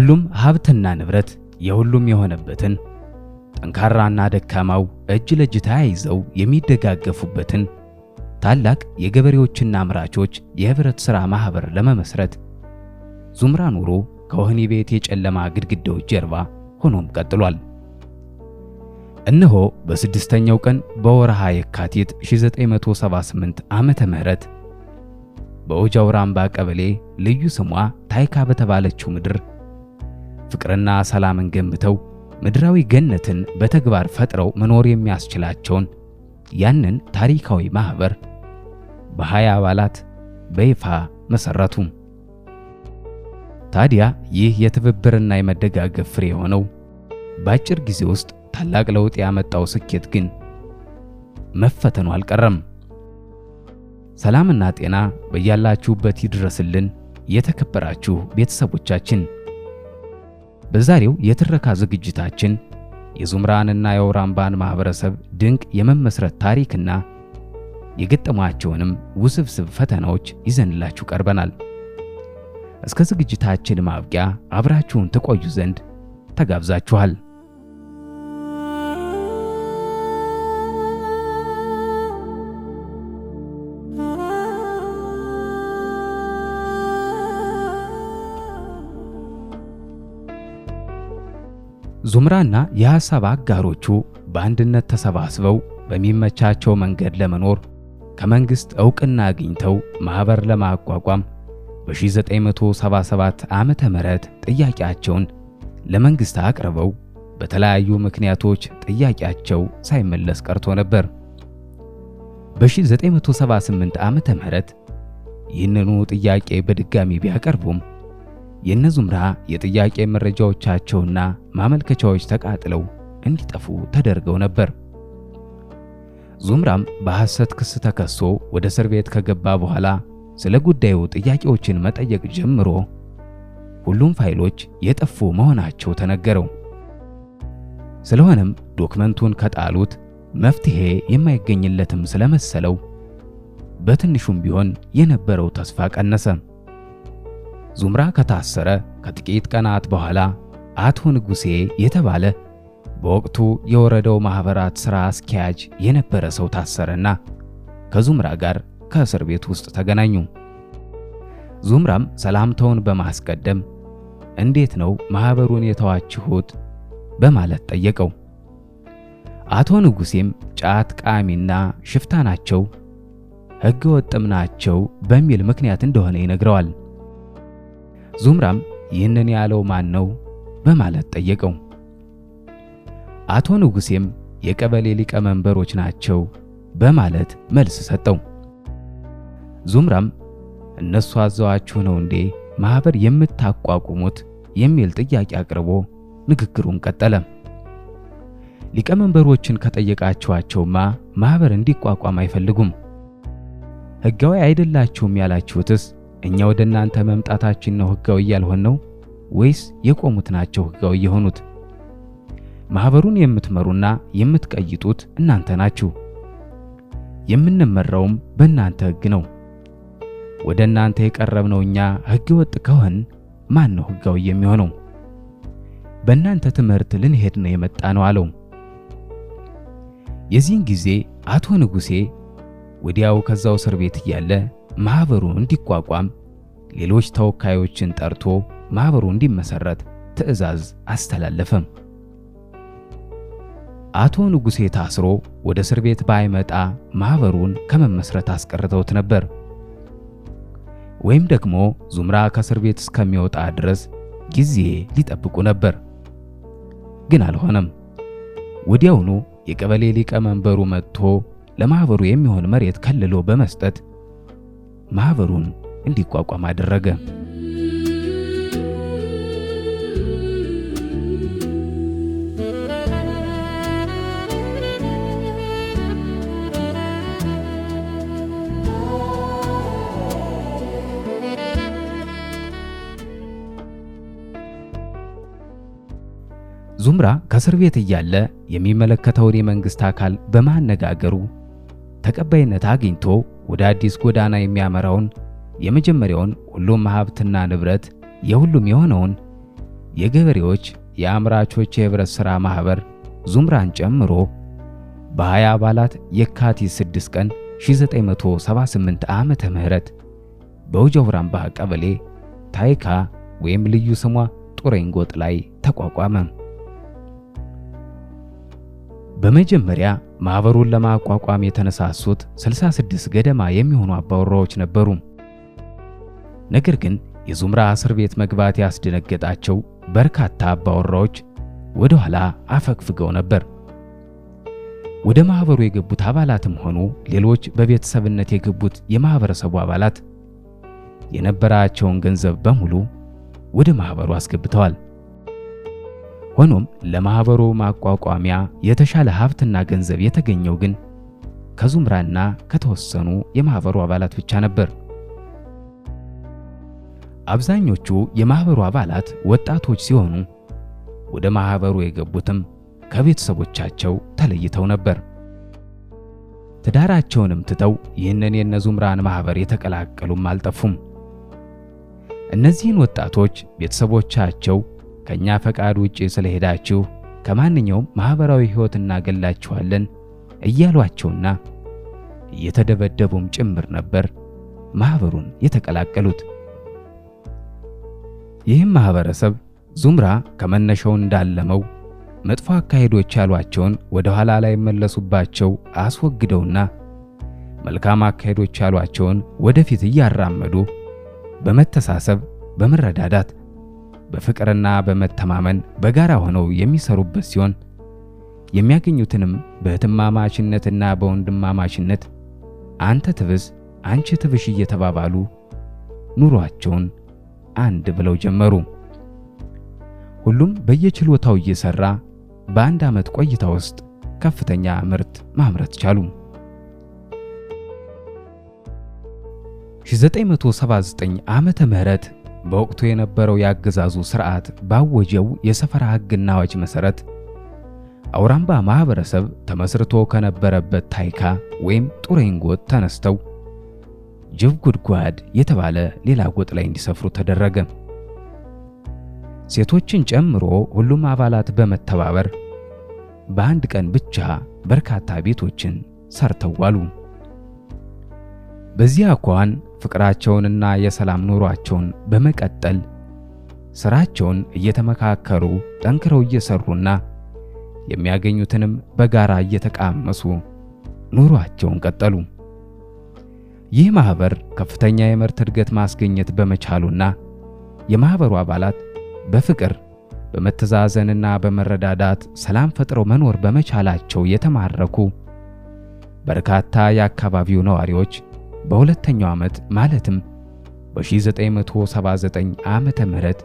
ሁሉም ሀብትና ንብረት የሁሉም የሆነበትን፣ ጠንካራና ደካማው እጅ ለእጅ ተያይዘው የሚደጋገፉበትን ታላቅ የገበሬዎችና አምራቾች የህብረት ሥራ ማህበር ለመመስረት ዙምራ ኑሮ ከወህኒ ቤት የጨለማ ግድግዳዎች ጀርባ ሆኖም ቀጥሏል። እነሆ በስድስተኛው ቀን በወርሃ የካቲት 1978 ዓመተ ምህረት በኦጃውራምባ ቀበሌ ልዩ ስሟ ታይካ በተባለችው ምድር ፍቅርና ሰላምን ገንብተው ምድራዊ ገነትን በተግባር ፈጥረው መኖር የሚያስችላቸውን ያንን ታሪካዊ ማህበር በ20 አባላት በይፋ መሰረቱ። ታዲያ ይህ የትብብርና የመደጋገፍ ፍሬ የሆነው በአጭር ጊዜ ውስጥ ታላቅ ለውጥ ያመጣው ስኬት ግን መፈተኑ አልቀረም። ሰላምና ጤና በያላችሁበት ይድረስልን የተከበራችሁ ቤተሰቦቻችን። በዛሬው የትረካ ዝግጅታችን የዙምራንና የአውራምባን ማህበረሰብ ድንቅ የመመስረት ታሪክና የገጠሟቸውንም ውስብስብ ፈተናዎች ይዘንላችሁ ቀርበናል። እስከ ዝግጅታችን ማብቂያ አብራችሁን ትቆዩ ዘንድ ተጋብዛችኋል። ዙምራና የሐሳብ አጋሮቹ በአንድነት ተሰባስበው በሚመቻቸው መንገድ ለመኖር ከመንግስት ዕውቅና አግኝተው ማህበር ለማቋቋም በ1977 ዓመተ ምህረት ጥያቄያቸውን ለመንግስት አቅርበው በተለያዩ ምክንያቶች ጥያቄያቸው ሳይመለስ ቀርቶ ነበር። በ1978 ዓመተ ምህረት ይህንኑ ጥያቄ በድጋሚ ቢያቀርቡም የነዙምራ የጥያቄ መረጃዎቻቸውና ማመልከቻዎች ተቃጥለው እንዲጠፉ ተደርገው ነበር። ዙምራም በሐሰት ክስ ተከሶ ወደ እስር ቤት ከገባ በኋላ ስለ ጉዳዩ ጥያቄዎችን መጠየቅ ጀምሮ ሁሉም ፋይሎች የጠፉ መሆናቸው ተነገረው። ስለሆነም ዶክመንቱን ከጣሉት መፍትሄ የማይገኝለትም ስለመሰለው በትንሹም ቢሆን የነበረው ተስፋ ቀነሰ። ዙምራ ከታሰረ ከጥቂት ቀናት በኋላ አቶ ንጉሴ የተባለ በወቅቱ የወረዳው ማህበራት ሥራ አስኪያጅ የነበረ ሰው ታሰረና ከዙምራ ጋር ከእስር ቤት ውስጥ ተገናኙ። ዙምራም ሰላምታውን በማስቀደም እንዴት ነው ማህበሩን የተዋችሁት በማለት ጠየቀው። አቶ ንጉሴም ጫት ቃሚና ሽፍታ ናቸው፣ ሕገ ወጥም ናቸው በሚል ምክንያት እንደሆነ ይነግረዋል። ዙምራም ይህንን ያለው ማን ነው በማለት ጠየቀው። አቶ ንጉሴም የቀበሌ ሊቀመንበሮች ናቸው በማለት መልስ ሰጠው። ዙምራም እነሱ አዘዋችሁ ነው እንዴ ማህበር የምታቋቁሙት የሚል ጥያቄ አቅርቦ ንግግሩን ቀጠለ። ሊቀመንበሮችን ከጠየቃችኋቸውማ ማህበር እንዲቋቋም አይፈልጉም። ሕጋዊ አይደላችሁም ያላችሁትስ እኛ ወደ እናንተ መምጣታችን ነው ሕጋዊ ያልሆነው ወይስ የቆሙት ናቸው ሕጋዊ የሆኑት? ማህበሩን የምትመሩና የምትቀይጡት እናንተ ናችሁ። የምንመራውም በእናንተ ሕግ ነው። ወደ እናንተ የቀረብነው እኛ ሕገ ወጥ ከሆን ማን ነው ሕጋዊ የሚሆነው? በእናንተ ትምህርት ልንሄድ ነው የመጣ ነው አለው። የዚህን ጊዜ አቶ ንጉሴ ወዲያው ከዛው እስር ቤት እያለ ማህበሩ እንዲቋቋም ሌሎች ተወካዮችን ጠርቶ ማህበሩ እንዲመሰረት ትዕዛዝ አስተላለፈ። አቶ ንጉሴ ታስሮ ወደ እስር ቤት ባይመጣ ማህበሩን ከመመስረት አስቀርተውት ነበር። ወይም ደግሞ ዙምራ ከእስር ቤት እስከሚወጣ ድረስ ጊዜ ሊጠብቁ ነበር። ግን አልሆነም። ወዲያውኑ የቀበሌ ሊቀመንበሩ መጥቶ ለማህበሩ የሚሆን መሬት ከልሎ በመስጠት ማህበሩን እንዲቋቋም አደረገ። ዙምራ ከእስር ቤት እያለ የሚመለከተውን የመንግስት አካል በማነጋገሩ ተቀባይነት አግኝቶ ወደ አዲስ ጎዳና የሚያመራውን የመጀመሪያውን ሁሉም ሀብትና ንብረት የሁሉም የሆነውን የገበሬዎች የአምራቾች የህብረት ሥራ ማህበር ዙምራን ጨምሮ በ20 አባላት የካቲት 6 ቀን 1978 ዓመተ ምህረት በውጃውራምባ ቀበሌ ታይካ ወይም ልዩ ስሟ ጡሬንጎጥ ላይ ተቋቋመ። በመጀመሪያ ማህበሩን ለማቋቋም የተነሳሱት 66 ገደማ የሚሆኑ አባወራዎች ነበሩ። ነገር ግን የዙምራ እስር ቤት መግባት ያስደነገጣቸው በርካታ አባወራዎች ወደ ኋላ አፈግፍገው ነበር። ወደ ማህበሩ የገቡት አባላትም ሆኑ ሌሎች በቤተሰብነት የገቡት የማህበረሰቡ አባላት የነበራቸውን ገንዘብ በሙሉ ወደ ማህበሩ አስገብተዋል። ሆኖም ለማህበሩ ማቋቋሚያ የተሻለ ሀብትና ገንዘብ የተገኘው ግን ከዙምራና ከተወሰኑ የማህበሩ አባላት ብቻ ነበር። አብዛኞቹ የማህበሩ አባላት ወጣቶች ሲሆኑ ወደ ማህበሩ የገቡትም ከቤተሰቦቻቸው ተለይተው ነበር። ትዳራቸውንም ትተው ይህንን የነዙምራን ማህበር የተቀላቀሉም አልጠፉም። እነዚህን ወጣቶች ቤተሰቦቻቸው ከኛ ፈቃድ ውጪ ስለሄዳችሁ ከማንኛውም ማህበራዊ ህይወት እናገላችኋለን እያሏቸውና እየተደበደቡም ጭምር ነበር ማህበሩን የተቀላቀሉት። ይህም ማህበረሰብ ዙምራ ከመነሻው እንዳለመው መጥፎ አካሄዶች ያሏቸውን ወደ ኋላ ላይ መለሱባቸው አስወግደውና መልካም አካሄዶች ያሏቸውን ወደፊት እያራመዱ በመተሳሰብ፣ በመረዳዳት፣ በፍቅርና በመተማመን በጋራ ሆነው የሚሰሩበት ሲሆን የሚያገኙትንም በእህትማማችነትና በወንድማማችነት አንተ ትብስ አንቺ ትብሽ እየተባባሉ ኑሯቸውን አንድ ብለው ጀመሩ። ሁሉም በየችሎታው እየሰራ በአንድ ዓመት ቆይታ ውስጥ ከፍተኛ ምርት ማምረት ቻሉ። 1979 ዓመተ ምህረት በወቅቱ የነበረው የአገዛዙ ስርዓት ባወጀው የሰፈራ ሕግና አዋጅ መሰረት አውራምባ ማህበረሰብ ተመስርቶ ከነበረበት ታይካ ወይም ጡሬንጎጥ ተነስተው ጅብ ጉድጓድ የተባለ ሌላ ጎጥ ላይ እንዲሰፍሩ ተደረገ። ሴቶችን ጨምሮ ሁሉም አባላት በመተባበር በአንድ ቀን ብቻ በርካታ ቤቶችን ሰርተው ዋሉ። በዚህ አኳኋን ፍቅራቸውንና የሰላም ኑሯቸውን በመቀጠል ስራቸውን እየተመካከሩ ጠንክረው እየሰሩና የሚያገኙትንም በጋራ እየተቃመሱ ኑሯቸውን ቀጠሉ። ይህ ማህበር ከፍተኛ የምርት እድገት ማስገኘት በመቻሉና የማህበሩ አባላት በፍቅር በመተዛዘንና በመረዳዳት ሰላም ፈጥረው መኖር በመቻላቸው የተማረኩ በርካታ የአካባቢው ነዋሪዎች በሁለተኛው ዓመት ማለትም በ1979 ዓመተ ምህረት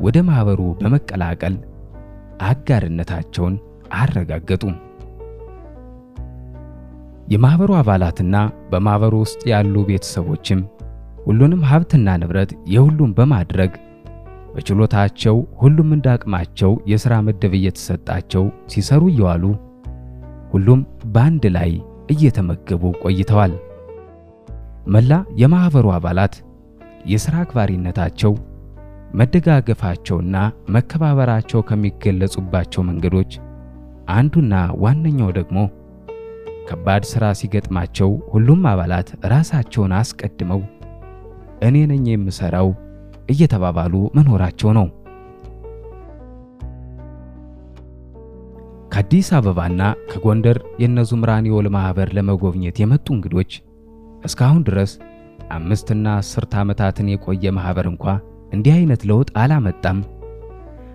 ወደ ማህበሩ በመቀላቀል አጋርነታቸውን አረጋገጡ። የማህበሩ አባላትና በማህበሩ ውስጥ ያሉ ቤተሰቦችም ሁሉንም ሀብትና ንብረት የሁሉም በማድረግ በችሎታቸው ሁሉም እንዳቅማቸው የሥራ ምድብ እየተሰጣቸው ሲሰሩ እየዋሉ ሁሉም በአንድ ላይ እየተመገቡ ቆይተዋል። መላ የማህበሩ አባላት የሥራ አክባሪነታቸው፣ መደጋገፋቸውና መከባበራቸው ከሚገለጹባቸው መንገዶች አንዱና ዋነኛው ደግሞ ከባድ ሥራ ሲገጥማቸው ሁሉም አባላት ራሳቸውን አስቀድመው እኔ ነኝ የምሰራው እየተባባሉ መኖራቸው ነው። ከአዲስ አበባና ከጎንደር የነዙምራን የወል ማህበር ለመጎብኘት የመጡ እንግዶች እስካሁን ድረስ 5 እና 10 ዓመታትን የቆየ ማህበር እንኳ እንዲህ አይነት ለውጥ አላመጣም፣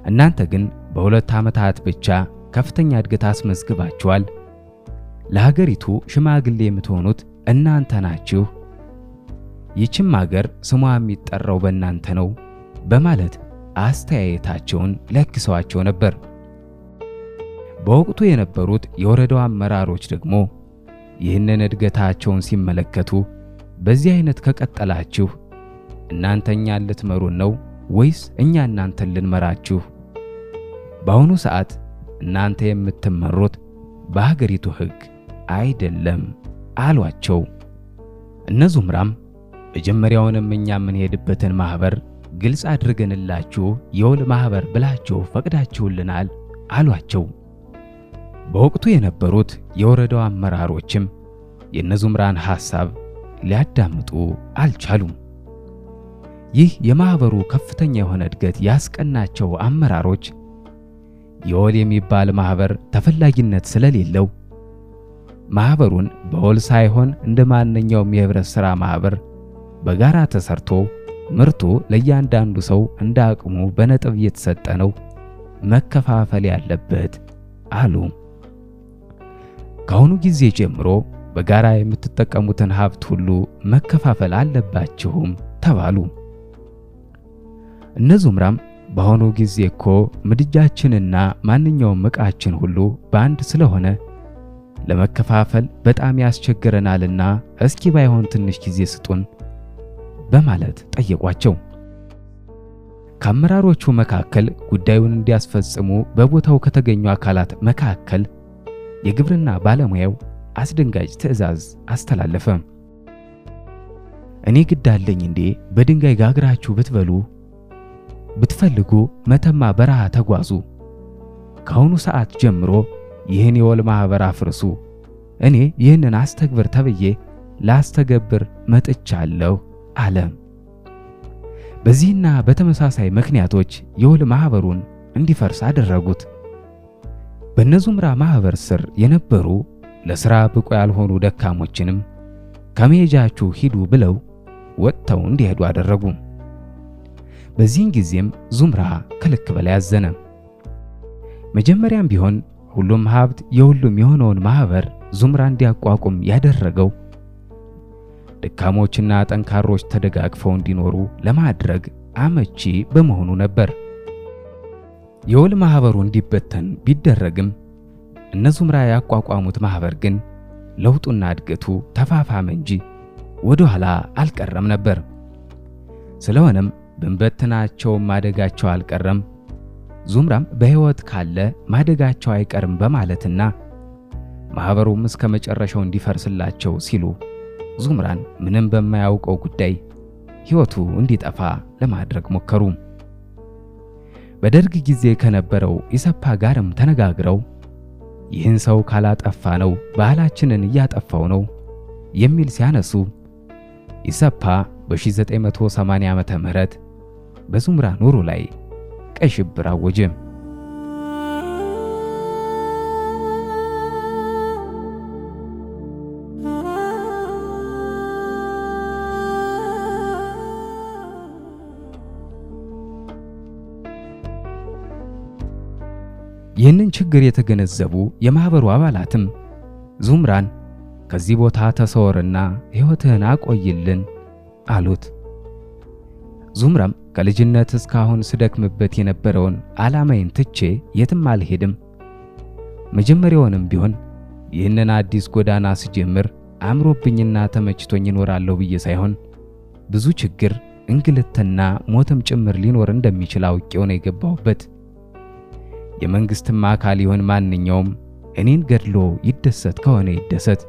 እናንተ ግን በ2 ዓመታት ብቻ ከፍተኛ እድገት አስመዝግባችኋል፣ ለሀገሪቱ ሽማግሌ የምትሆኑት እናንተ ናችሁ፣ ይህችም ሀገር ስሟ የሚጠራው በእናንተ ነው በማለት አስተያየታቸውን ለግሰዋቸው ነበር። በወቅቱ የነበሩት የወረዳው አመራሮች ደግሞ ይህንን እድገታቸውን ሲመለከቱ በዚህ አይነት ከቀጠላችሁ እናንተ እኛን ልትመሩን ነው ወይስ እኛ እናንተን ልንመራችሁ? በአሁኑ ሰዓት እናንተ የምትመሩት በሀገሪቱ ሕግ አይደለም አሏቸው። እነ ዙምራም መጀመሪያውንም እኛ የምንሄድበትን ማህበር ግልጽ አድርገንላችሁ የወል ማህበር ብላችሁ ፈቅዳችሁልናል አሏቸው። በወቅቱ የነበሩት የወረዳው አመራሮችም የነዙምራን ሐሳብ ሊያዳምጡ አልቻሉም። ይህ የማህበሩ ከፍተኛ የሆነ እድገት ያስቀናቸው አመራሮች የወል የሚባል ማህበር ተፈላጊነት ስለሌለው ማህበሩን በወል ሳይሆን እንደማንኛውም የህብረት ሥራ ማህበር በጋራ ተሰርቶ ምርቱ ለእያንዳንዱ ሰው እንደ አቅሙ በነጥብ እየተሰጠ ነው መከፋፈል ያለበት አሉ። ከአሁኑ ጊዜ ጀምሮ በጋራ የምትጠቀሙትን ሀብት ሁሉ መከፋፈል አለባችሁም ተባሉ። እነዙምራም በአሁኑ ጊዜ እኮ ምድጃችንና ማንኛውም ዕቃችን ሁሉ በአንድ ስለሆነ ለመከፋፈል በጣም ያስቸግረናልና እስኪ ባይሆን ትንሽ ጊዜ ስጡን በማለት ጠየቋቸው። ከአመራሮቹ መካከል ጉዳዩን እንዲያስፈጽሙ በቦታው ከተገኙ አካላት መካከል የግብርና ባለሙያው አስደንጋጭ ትዕዛዝ አስተላለፈ። እኔ ግድ አለኝ እንዴ በድንጋይ ጋግራችሁ ብትበሉ ብትፈልጉ መተማ በረሃ ተጓዙ። ከአሁኑ ሰዓት ጀምሮ ይህን የወል ማህበር አፍርሱ። እኔ ይህንን አስተግብር ተብዬ ላስተገብር መጥቻለሁ አለ። በዚህና በተመሳሳይ ምክንያቶች የወል ማህበሩን እንዲፈርስ አደረጉት። በነዙምራ ማህበር ስር የነበሩ ለስራ ብቁ ያልሆኑ ደካሞችንም ከመሄጃችሁ ሂዱ ብለው ወጥተው እንዲሄዱ አደረጉ። በዚህን ጊዜም ዙምራ ከልክ በላይ አዘነ። መጀመሪያም ቢሆን ሁሉም ሀብት የሁሉም የሆነውን ማህበር ዙምራ እንዲያቋቁም ያደረገው ደካሞችና ጠንካሮች ተደጋግፈው እንዲኖሩ ለማድረግ አመቺ በመሆኑ ነበር። የወል ማህበሩ እንዲበተን ቢደረግም እነዙምራ ያቋቋሙት ማህበር ግን ለውጡና እድገቱ ተፋፋመ እንጂ ወደ ኋላ አልቀረም ነበር። ስለሆነም ብንበትናቸው ማደጋቸው አልቀረም፣ ዙምራም በህይወት ካለ ማደጋቸው አይቀርም በማለትና ማህበሩም እስከ መጨረሻው እንዲፈርስላቸው ሲሉ ዙምራን ምንም በማያውቀው ጉዳይ ህይወቱ እንዲጠፋ ለማድረግ ሞከሩ። በደርግ ጊዜ ከነበረው ኢሰፓ ጋርም ተነጋግረው ይህን ሰው ካላጠፋ ነው ባህላችንን እያጠፋው ነው የሚል ሲያነሱ ኢሰፓ በ1980 ዓመተ ምህረት በዙምራ ኑሩ ላይ ቀይ ሽብር አወጀ። ይህንን ችግር የተገነዘቡ የማህበሩ አባላትም ዙምራን ከዚህ ቦታ ተሰወርና ሕይወትህን አቆይልን አሉት። ዙምራም ከልጅነት እስካሁን ስደክምበት የነበረውን ዓላማዬን ትቼ የትም አልሄድም፣ መጀመሪያውንም ቢሆን ይህንን አዲስ ጎዳና ስጀምር አምሮብኝና ተመችቶኝ እኖራለሁ ብዬ ሳይሆን ብዙ ችግር እንግልትና ሞትም ጭምር ሊኖር እንደሚችል አውቄው ነው የገባሁበት። የመንግስትም አካል ይሁን ማንኛውም እኔን ገድሎ ይደሰት ከሆነ ይደሰት፣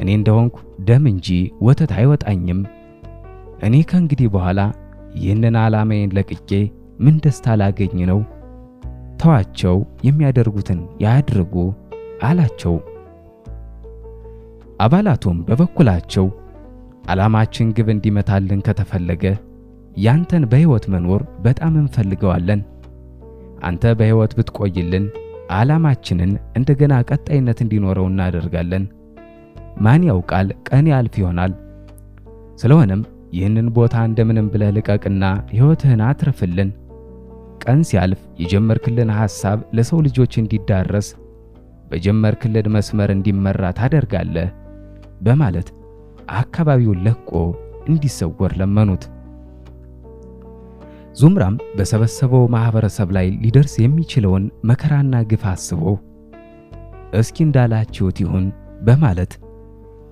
እኔ እንደሆንኩ ደም እንጂ ወተት አይወጣኝም። እኔ ከእንግዲህ በኋላ ይህንን ዓላማዬን ለቅቄ ምን ደስታ ላገኝ ነው? ተዋቸው፣ የሚያደርጉትን ያድርጉ አላቸው። አባላቱም በበኩላቸው ዓላማችን ግብ እንዲመታልን ከተፈለገ ያንተን በሕይወት መኖር በጣም እንፈልገዋለን። አንተ በሕይወት ብትቆይልን ዓላማችንን እንደገና ቀጣይነት እንዲኖረው እናደርጋለን። ማን ያውቃል ቀን ያልፍ ይሆናል። ስለሆነም ይህንን ቦታ እንደምንም ብለህ ልቀቅና ሕይወትህን አትርፍልን። ቀን ሲያልፍ የጀመርክልን ሐሳብ ለሰው ልጆች እንዲዳረስ በጀመርክልን መስመር እንዲመራ ታደርጋለህ በማለት አካባቢውን ለቆ እንዲሰወር ለመኑት። ዙምራም በሰበሰበው ማህበረሰብ ላይ ሊደርስ የሚችለውን መከራና ግፍ አስቦ እስኪ እንዳላችሁት ይሁን በማለት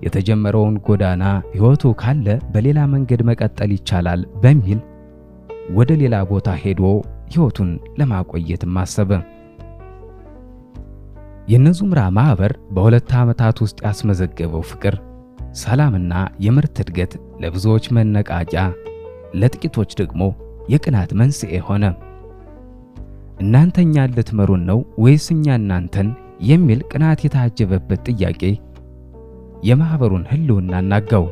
የተጀመረውን ጎዳና ሕይወቱ ካለ በሌላ መንገድ መቀጠል ይቻላል በሚል ወደ ሌላ ቦታ ሄዶ ሕይወቱን ለማቆየት አሰበ። የነዙምራ ማህበር በሁለት ዓመታት ውስጥ ያስመዘገበው ፍቅር፣ ሰላምና የምርት እድገት ለብዙዎች መነቃቂያ፣ ለጥቂቶች ደግሞ የቅናት መንስኤ ሆነ። እናንተ እኛን ልትመሩን ነው ወይስ እኛ እናንተን የሚል ቅናት የታጀበበት ጥያቄ የማህበሩን ህልውና አናጋው።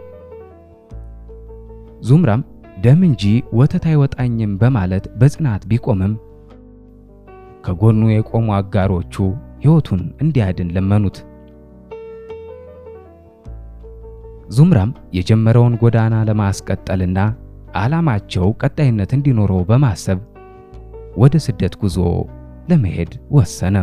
ዙምራም ደም እንጂ ወተት አይወጣኝም በማለት በጽናት ቢቆምም ከጎኑ የቆሙ አጋሮቹ ሕይወቱን እንዲያድን ለመኑት። ዙምራም የጀመረውን ጎዳና ለማስቀጠልና ዓላማቸው ቀጣይነት እንዲኖረው በማሰብ ወደ ስደት ጉዞ ለመሄድ ወሰነ።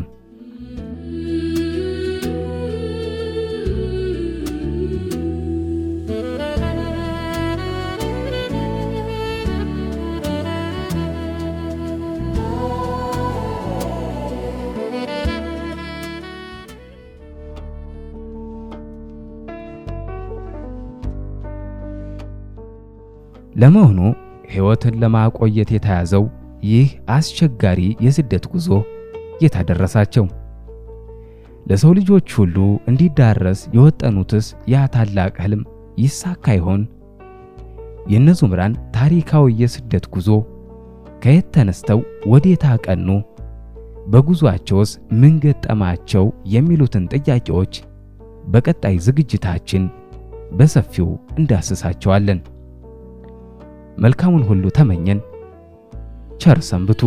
ለመሆኑ ሕይወትን ለማቆየት የተያዘው ይህ አስቸጋሪ የስደት ጉዞ የት አደረሳቸው? ለሰው ልጆች ሁሉ እንዲዳረስ የወጠኑትስ ያ ታላቅ ህልም ይሳካ ይሆን? የእነ ዙምራን ታሪካዊ የስደት ጉዞ ከየት ተነስተው ወዴት አቀኑ? በጉዟቸውስ ምን ገጠማቸው? የሚሉትን ጥያቄዎች በቀጣይ ዝግጅታችን በሰፊው እንዳስሳቸዋለን። መልካሙን ሁሉ ተመኘን። ቸር ሰንብቱ።